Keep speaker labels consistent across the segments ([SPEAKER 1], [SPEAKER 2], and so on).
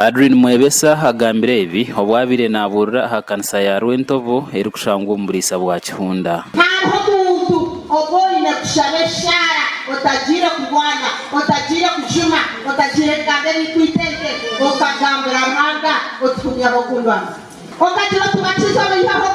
[SPEAKER 1] Adrine Mwebesa agambire ebi obu abaire nabuurira aha kanisa ya Rwentobo erikushangwa omu buriisa bwa Kihunda.
[SPEAKER 2] Hariho omuntu ou oine kushaba eshaara otagiire kurwana, otagiire kujuma, otagiire kugamba ebirikwita ente, okagambira Ruhanga oti humya ab'okundwana. Okagira oti bakize obaiheho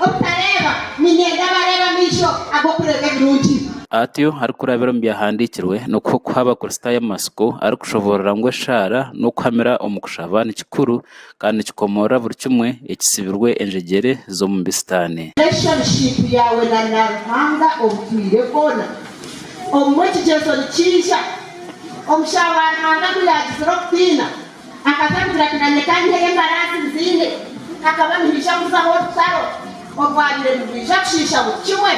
[SPEAKER 2] obutareeba, niinyenda bareebe amaisho ag'okureeba ebirungi.
[SPEAKER 1] Atyo arikurabira omu Byahandiikirwe nikwo kuha Abakristaayo amatsiko arikushoboorora ngu eshaara n'okuhamira omu kushaba ni kikuru kandi nikikomoorora buri kimwe ekitsibirwe enjegyere z'omubi Sitaane.
[SPEAKER 2] Relationship yaawe na na Ruhanga obutwire bwona. Obumwe ekigyezo nikiija. Omushaho wa Ruhanga ku yaagizire okutiina, akaza kugira ati, Nanye ka nyiheyo embaraasi nziine. Hakaba nihaija kuzaho orutaro orwabaire nirwija kushiisha buri kimwe.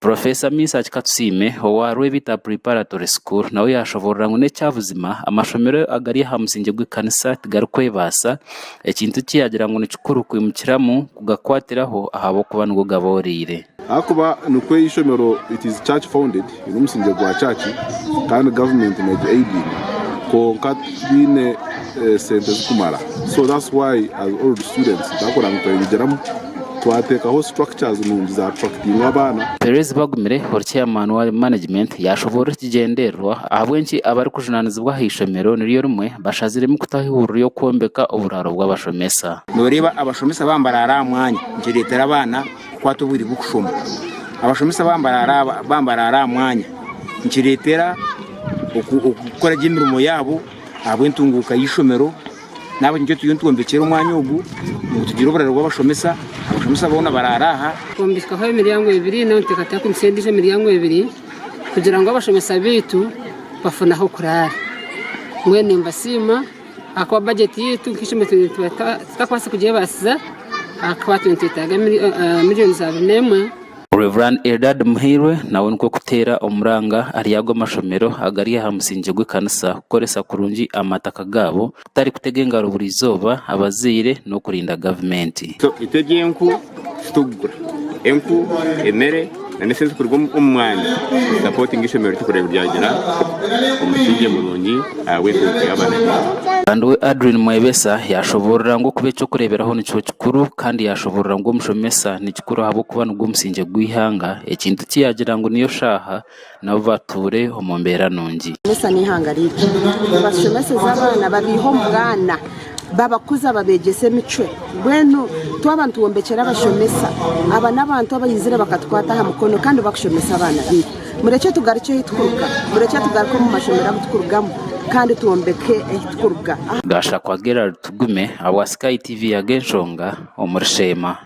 [SPEAKER 1] Purofeesa Mesach Katusiime owa Rwebita Preparatory School nawe yaashoboorora ngu n'ekyabuzima amashomero agari aha musingye gw'ekanisa tigarikwebaasa, ekintu eki yaagira ngu ni kikuru kwimukiramu kugakwatiraho ahabw'okuba nigo gabooriire.
[SPEAKER 3] Ahakuba nikwo eishomero it is church founded, riine omusingye gwa church kandi government negi aidinga kwonka tibiine sente zirikumara so that's why as old students twakureba ngu twayongyeramu Twateekaho structures nungi za attractinga abaana.
[SPEAKER 1] Perez Bagumire ori chairman wa management yashoboorora ekigyendererwa ahabw'enki abarikujunaanizibwa aha ishomero niryo rimwe bashaziremu kutaho eihuriro ry'okwombeka oburaaro bw'abashomesa.
[SPEAKER 4] Nooreeba abashomesa baaba nibaraara aha mwanya nikireetera abaana kukwata obwire bw'okushoma. Abashomesa baaba nibaraara aha mwanya nikireetera okukora gye emirimo yaabo ahabw'entunguuka y'eishomero. Nahabwekyo nikyo turiyo nitwombekyera omwanya ogu ngu tugire oburaro bw'abashomesa, abashomesa boona baraare aha.
[SPEAKER 5] Twombekaho emiryango ebiri nawe nituteekateeka kwimutsya endiijo emiryango ebiri kugira ngu abashomesa baitu bafune ah'okuraara. Mbwenu nimbasiima ahakuba bajeti yaitu nk'eishomero nituba tutakubaasa kugyebaasiza ahakuba tuba nitwetaaga miriyoni za 21.
[SPEAKER 1] Rev. Eldad Muhairwe nawe nikwo kuteera omuranga ahari ago mashomero agari aha musingye gw'ekanisa kukoresa kurungi amataka gaabo kutari kutega engaro buri izooba abazaire n'okurinda gavumenti.
[SPEAKER 6] So itwe eby'enku titukugura. Enku, emere na n'esente kuruga omu mwani zisapootinga eishomero ryaitu kureeba ryagira omusingye murungi ahabw'entunguka y'abaana baitu.
[SPEAKER 1] Kandi we Adrine Mwebesa yaashoboorora ngu okuba eky'okureeberaho nikyo kikuru kandi yaashoboorora ngu omushomesa ni kikuru ahabw'okuba nigwo musingye gw'eihanga, ekintu eki yaagira ngu niyo shaaha nabo batuure omu mbeera nungi.
[SPEAKER 7] Abashomesa n'eihanga ryaitu. Nibashomeseza abaana babaiha omu bwana, babakuza babeegyesa emicwe. Mbwenu twaba nitwombekyera abashomesa, aba n'abantu abaizire bakatukwata aha mukono kandi bakushomesa abaana baitu. Murekye tugarukye ahu turikuruga, murekye tugaruke omu mashomero agu turikurugamu kandi twombeke ahu turikuruga.
[SPEAKER 1] Gashakwa Gerald Tugume ahabwa Sky TV Ag'enshonga omuri Sheema.